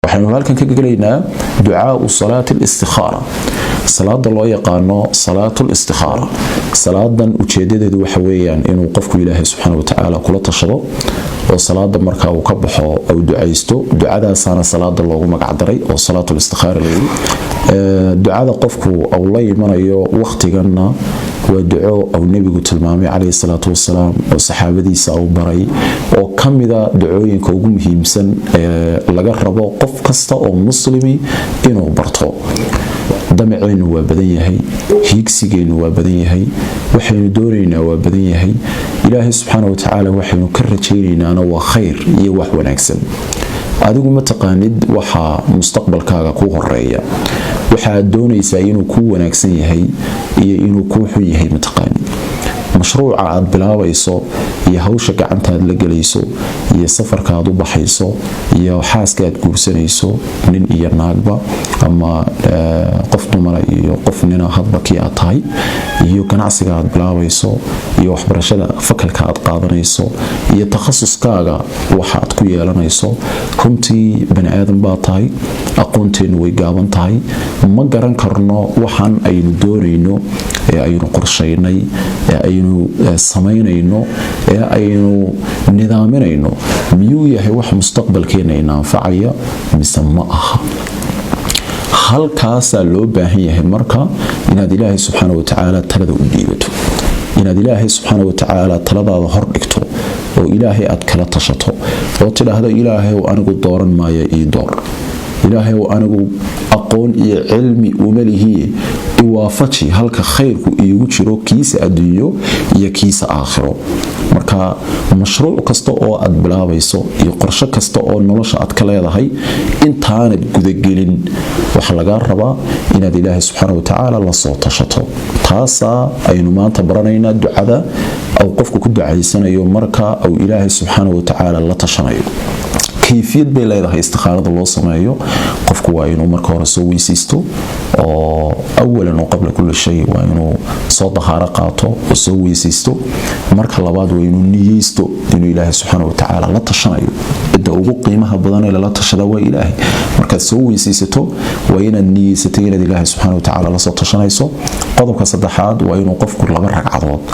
Waxaynu halkan ka gelaynaa ducaau salaati alistikhaara, salaada loo yaqaano salaatul istikhaara. Salaadan ujeedadeedu waxa weeyaan inuu qofku Ilaahay subxaana watacaala kula tashado, oo salaada marka uu ka baxo uu ducaysto. Ducadaasaana salaada loogu magacdaray oo salaatul istikhaara layidhi. Ducada qofku uu la imanayo wakhtiganna waa duco uu Nebigu tilmaamay calayhi salaatu wasalaam, oo saxaabadiisa uu baray, oo ka mida ducooyinka ugu muhiimsan ee laga rabo qof kasta oo muslimi inuu barto. Damaceennu waa badan yahay, hiigsigeennu waa badan yahay, waxaynu doonaynaa waa badan yahay. Ilaahay subxaana watacaala waxaynu ka rajaynaynana waa khayr iyo wax wanaagsan. Adigu ma taqaanid waxa mustaqbalkaaga ku horeeya, waxaad doonaysaa inuu kuu wanaagsan yahay iyo inuu kuu xun yahay ma taqaanid. Mashruuca aad bilaabayso iyo hawsha gacantaad la gelayso iyo safarka aad u baxayso iyo xaaska aad guursanayso, nin iyo naagba ama qof dumara iyo qof nina, hadba kii aad tahay, iyo ganacsiga aad bilaabayso iyo waxbarashada fakalka aad qaadanayso iyo takhasuskaaga waxa aad ku yeelanayso, runtii bani aadan baa tahay, aqoonteennu way gaaban tahay. Ma garan karno waxaan aynu doonayno ee aynu qorshaynay ee aynu samaynayno ee aynu nidaaminayno miyuu yahay wax mustaqbalkeena ina anfacaya mise ma aha. Halkaasaa loo baahan yahay marka inaad Ilaahay subxaana watacaala talada u dhiibato, inaad Ilaahay subxaana watacaala taladaada hor dhigto, oo Ilaahay aad kala tashato, oo tidhaahdo: "Ilaahayow, anigu dooran maayo, ii door. Ilaahayow, anigu aqoon iyo cilmi uma lihiye, iwaafaji halka khayrku iigu jiro, kiisa adduunyo iyo kiisa aakhiro." Marka mashruuc kasta oo aad bilaabayso iyo qorsho kasta oo nolosha aad ka leedahay, intaanad gudagelin waxaa lagaa rabaa inaad Ilaahay subxaana watacaala lasoo tashato. Taasaa aynu maanta baranaynaa, ducada uu qofku ku ducaysanayo marka uu Ilaahay subxaana watacaala la tashanayo. Kayfiyad bay leedahay istikhaarada loo sameeyo. Qofku waa inuu marka hore soo weysaysto, oo awalan oo qabla kulli shay waa inuu soo dahaaro qaato oo soo weysaysto. Marka labaad waa inuu niyeysto inuu Ilaahay subxaana watacaala la tashanayo. Cidda ugu qiimaha badan ee lala tashada waa Ilaahay. Markaad soo weysaysato waa inaad niyeysatay inaad Ilaahay subxaana watacaala lasoo tashanayso. Qodobka saddexaad waa inuu qofku laba ragcadood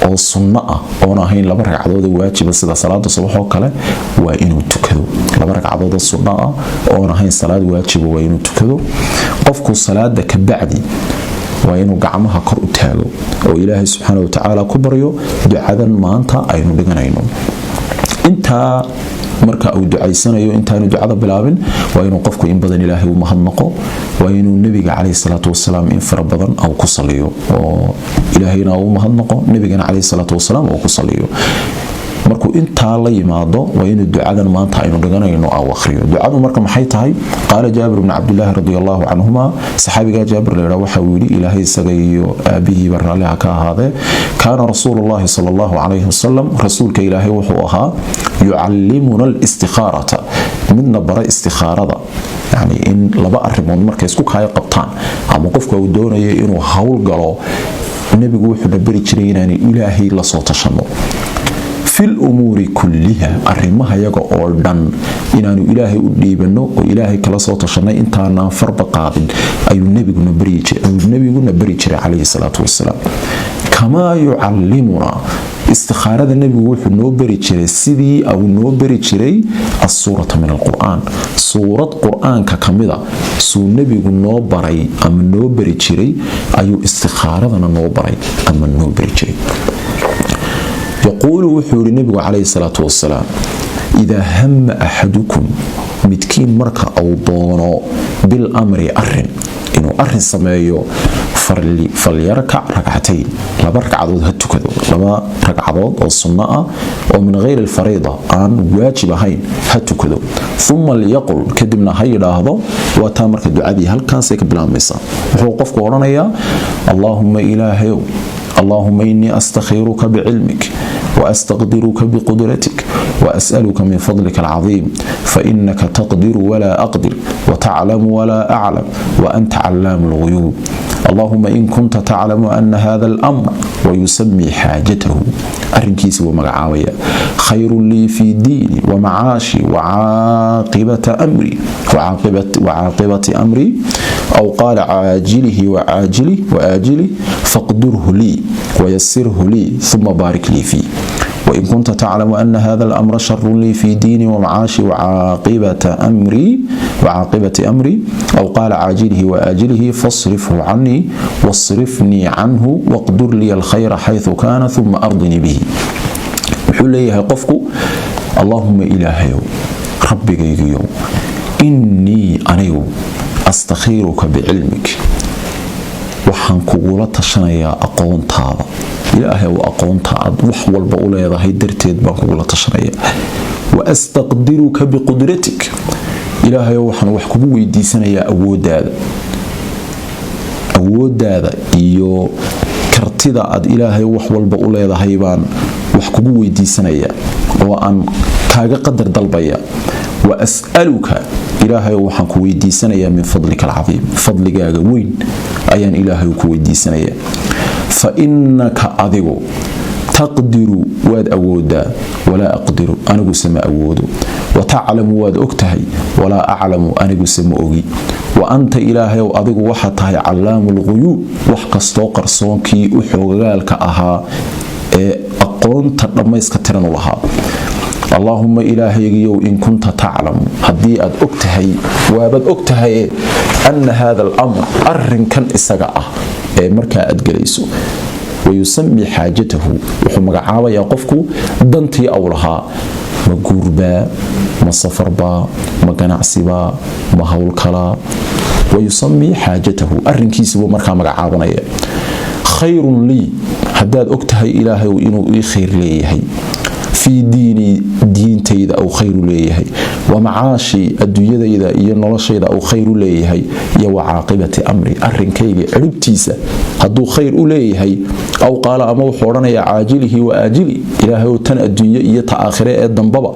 oo sunno ah, oon ahayn laba ragcadood oo waajiba sida salaada subax oo kale, waa inuu tukado. Laba ragcadood oo sunno ah oon ahayn salaad waajiba waa inuu tukado qofku. Salaada ka bacdi waa inuu gacmaha kor u taago oo Ilaahay subxaana watacaala ku baryo ducadan maanta aynu dhiganayno. Intaa marka uu ducaysanayo, intaanu ducada bilaabin, waa inuu qofku in badan Ilaahay u mahadnaqo, waa inuu Nebiga calayhi salaatu wasalaam in fara badan uu ku saliyo, oo Ilaahayna uu mahadnaqo, Nebigana calayhi salaatu wasalaam uu ku saliyo. Markuu intaa la yimaado waa inuu ducadan maanta aynu dhiganayno au akhriyo. Ducadu marka maxay tahay? Qaala Jaabir bni Cabdilaahi radi allahu canhuma, saxaabigaa Jaabir la yidhaha waxa uu yidhi, Ilaahay isaga iyo aabihiiba raalliha ka ahaadee: "Kaana rasuulu llahi sala allahu calayhi wasalam," rasuulka Ilaahay wuxuu ahaa, "yucallimuna alistikhaarata," midna bara istikhaarada, yani in laba arrimood markay isku kaayo qabtaan ama qofka uu doonayo inuu hawl galo, Nebigu wuxuuna beri jiray inaanu Ilaahay la soo tashanno. "Fil umuuri kulliha," arrimaha yaga oo dhan inaanu Ilaahay u dhiibano oo Ilaahay kala soo tashanay intaanaan farba qaadin ayuu nebiguna beri jiray calayhi salaatu wasalaam. "Kamaa yucallimunaa," istikhaarada nebigu wuxuu noo beri jiray sidii uu noo beri jiray "assuurata min alqur'aan," suurad qur-aanka kamida suu nebigu noo baray ama noo beri jiray ayuu istikhaaradana noo baray ama noo beri jiray. "Yaquulu," wuxuu yihi nebigu calayhi salaatu wasalaam, "idaa hama axadukum," midkiin marka uu doono, "bilamri," arin inuu arin sameeyo, "falyarkac ragcatayn," laba ragcadood ha tukado, laba ragcadood oo sunno ah oo min hayri alfariida, aan waajib ahayn, ha tukado. "Uma liyaqul," kadibna ha yidhaahdo. Waa taa marka ducadii halkaasay ka bilaabmaysaa. Wuxuu qofku odhanayaa: "Allaahuma," Ilaahayow, "allaahuma inii astakhiruka bicilmik waastaqdiruka biqudratik وأسألك من فضلك العظيم، فإنك تقدر ولا أقدر وتعلم ولا أعلم وأنت علام الغيوب." Allahuma in kunta taclamu ana hada almr, wayusami xaajatahu, arinkiisa wuu magacaabaya, khayrun lii fii diini wa macaashi wacaaqibati amri, aw qaala caajilihi waaajilih, faqdurhu lii wayasirhu lii uma baarik lii fiih. وإن كنت تعلم أن هذا الأمر شر لي في ديني ومعاشي وعاقبة أمري، أو قال عاجله وآجله، فاصرفه عني واصرفني عنه واقدر لي الخير حيث كان ثم أرضني به. Wuxuu leeyahay qofku: Allahuma, Ilaahayow, Rabbigaygiyow, innii, anigu, astakhiiruka bicilmik, waxaan kugula tashanayaa aqoontaada. Ilaahay, aqoonta aad wax walba u leedahay darteed baan kugula tashanaya. Wa astaqdiruka biqudratik, Ilaahay, waxaan wax kugu weydiisanayaa awoodaada, awooddaada iyo kartida aad, Ilaahay, wax walba u leedahay baan wax kugu weydiisanayaa oo aan kaaga qadar dalbaya. Wa as'aluka, Ilaahay, waxaan ku weydiisanayaa, min fadlika alcadiim, fadligaaga weyn ayaan, Ilaahay, ku weydiisanayaa. Fa innaka, adigu, taqdiru, waad awoodaa, walaa aqdiru, aniguse ma awoodo. Wa taclamu, waad og tahay, walaa aclamu, aniguse ma ogi. Wa anta, Ilaahayow, adigu waxaad tahay callaamu lquyuub, wax kastoo qarsoonkii u xoogagaalka ahaa ee aqoonta dhammayska tiran u lahaa. Allaahuma, Ilaahaygiyow, in kunta taclamu, haddii aad og tahay, waabaad og tahay, anna hada alamr, arinkan isaga ah ee markaa aad gelayso. Wayusami xaajatahu, wuxuu magacaabayaa qofku dantii au lahaa: ma guurbaa, ma safarbaa, ma ganacsibaa, ma howlkalaa? Wayusami xaajatahu, arinkiisibuu markaa magacaabanaya. Khayrun lii, haddaad og tahay, Ilaahay, inuu ii khayr leeyahay, fii diinii, diintayda au khayru leeyahay, wa macaashii, adduunyadayda iyo noloshayda au khayr u leeyahay, iyo wa caaqibati amri, arinkayga ciribtiisa hadduu khayr u leeyahay, aw qaala, ama wuxuu odhanayaa, caajilihi wa aajili, Ilaahay, tan adduunye iyo ta aakhire ee dambaba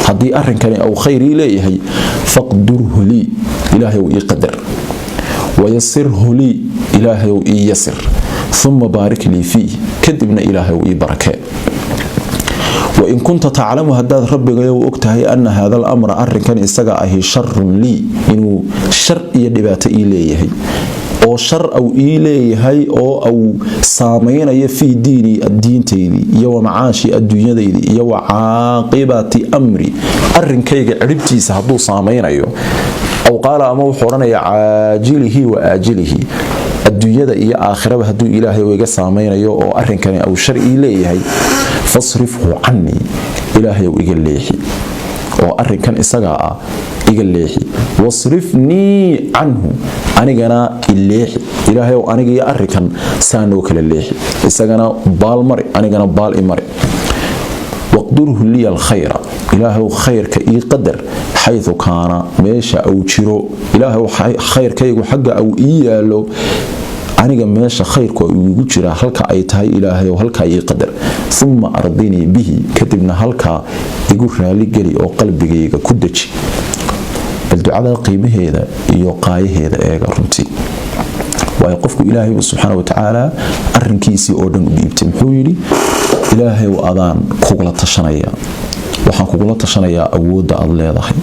haddii arrinkani au khayr ii leeyahay, faqdurhu lii, Ilaahay, ii qadar, wayasirhu lii, Ilaahay, ii yasir, uma baarik lii fiih, kadibna, Ilaahay, ii barakee. Wain kunta taclamu, hadaad, Rabbigayow, og tahay, ana hada alamra, arinkan isaga ahi, sharun lii, inuu shar iyo dhibaato ii leeyahay, oo shar au ii leeyahay oo au saamaynayo, fii diini, diintaydii, iyo wa macaashi, adduunyadaydii, iyo wa caaqibati amri, arinkayga ciribtiisa hadduu saamaynayo, aw qaala, ama wuxuu odhanayaa, caajilihi wa aajilihi, adduunyada iyo aakhiraba hadduu Ilaahay iga saamaynayo oo arinkani au shar ii leeyahay, fasrifhu canii, Ilaahayow, iga leexi oo arinkan isagaa ah iga leexi. Wasrifnii canhu, anigana ileexi. Ilaahayow, aniga iyo arinkan saanoo kala leexi, isagana baal mari, anigana baal i mari. Waqdurhu liya alkhayra, Ilaahow, khayrka ii qadar, xaytu kaana, meesha au jiro. Ilaahow, khayrkaygu xagga au ii yaalo, aniga meesha khayrku igu jiraa halka ay tahay, Ilaahayow, halkaa ii qadar. Uma ardinii bihi, kadibna halkaa igu raaligeli oo qalbigayga ku deji. Bal ducada qiimaheeda iyo qaayaheeda eega runtii. Waayo, qofku Ilaahay subxaana watacaala arinkiisii oo dhan u dhiibtay. Muxuu yidhi? Ilaahayow, adaan kugula tashanaya, waxaan kugula tashanayaa awoodda aad leedahay.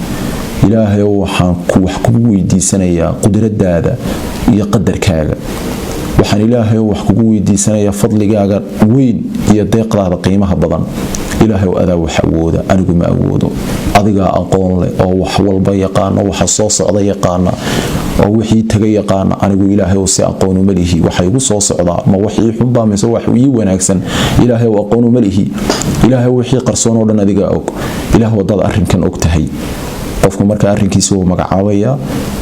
Ilaahayow, waxaan wax kugu weydiisanayaa qudradaada iyo qadarkaaga. Waxaan, Ilaahayow, wax kugu weydiisanayaa fadligaaga weyn iyo deeqdaada qiimaha badan. Ilaahayow, adaa wax awooda, anigu ma awoodo. Adigaa aqoon leh oo wax walba yaqaano, waxa soo socda yaqaana oo wixii taga yaqaana. Anigu, Ilaahayow, si aqoonuma lihi waxa igu soo socdaa, ma wax ii xunbaa mise wax ii wanaagsan. Ilaahayow, aqoonuma lihi. Ilaahay, wixii qarsoon oo dhan adigaa og. Ilaah, wadaad arrinkan og tahay. Qofku marka arrinkiisa wuu magacaabayaa.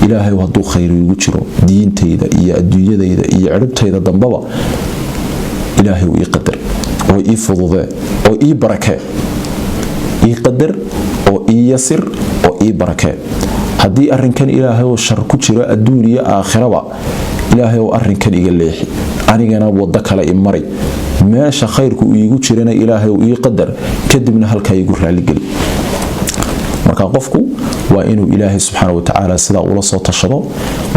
Ilaahay, hadduu khayr igu jiro diintayda iyo adduunyadayda iyo ciribtayda dambaba, Ilaahay, ii qadar oo ii fududee oo ii barakee. Ii qadar oo ii yasir oo ii barakee. Haddii arrinkan, Ilaahay, shar ku jiro adduun iyo aakhiraba, Ilaahay, arrinkan iga leexi, anigana wado kale i mari. Meesha khayrku iigu jirana, Ilaahay, ii qadar, kadibna halkaa igu raaligeli. Marka qofku waa inuu Ilaahay subxaana watacaala sidaa ula soo tashado.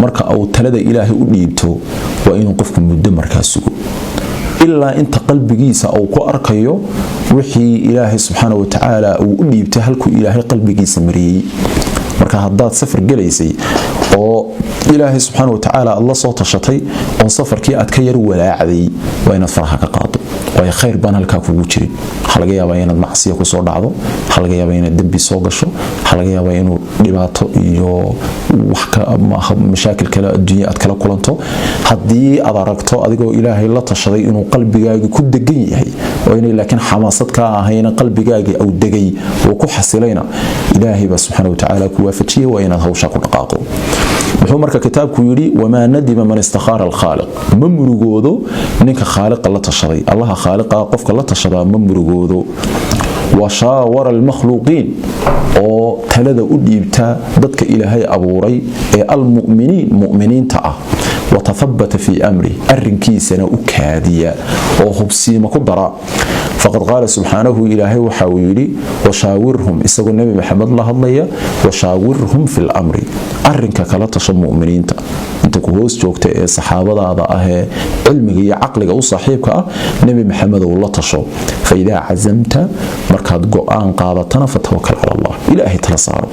Marka uu talada Ilaahay u dhiibto. Waa inuu qofku muddo markaa sugo ilaa inta qalbigiisa uu ku arkayo wixii Ilaahay subxaana watacaala uu u dhiibtay, halkuu Ilaahay qalbigiisa mariyey. Marka haddaad safar gelaysay oo Ilaahay subxaana watacaala aad la soo tashatay oo safarkii aad ka yar walaacday, waa inaad faraha ka qaado, waayo khayr baan halkaa kugu jirin. Waxaa laga yaabaa inaad macsiya kusoo dhacdo, waxaa laga yaabaa inaad dembi soo gasho, waxaa laga yaabaa inuu dhibaato iyo mashaakil kale adduunya aad kala kulanto. Haddii aad aragto adigoo Ilaahay la tashaday inuu qalbigaagi ku degan yahay oo inay laakiin xamaasad ka ahayna, qalbigaagii au degay oo ku xasilayna, Ilaahay baa subxaana watacaala ku waafajiyay, waa inaad hawshaa ku dhaqaaqdo. Muxuu marka kitaabku yidhi? "Wamaa nadima man istakhaara alkhaaliq." Ma murugoodo ninka khaaliqa la tashaday. Allaha khaaliqa qofka la tashadaa ma murugoodo. "Washaawara almakhluuqiin," oo talada u dhiibta dadka Ilaahay abuuray ee almuminiin, muminiinta ah. "Watahabata fii amrih," arrinkiisana u kaadiya oo hubsiima ku dara. "Faqad qaala subxaanahu," Ilaahay waxa uu yidhi, "washaawirhum," isagoo Nebi Maxamed la hadlaya, "washaawirhum fi lamri," arinka kala tasho muminiinta inta ku hoos joogta ee saxaabadaada ah ee cilmiga iyo caqliga u saaxiibka ah. Nebi Maxamedow, la tasho. "Faidaa cazamta," markaad go-aan qaadatana, "fatawakal cala Allah," Ilaahay tala saaro.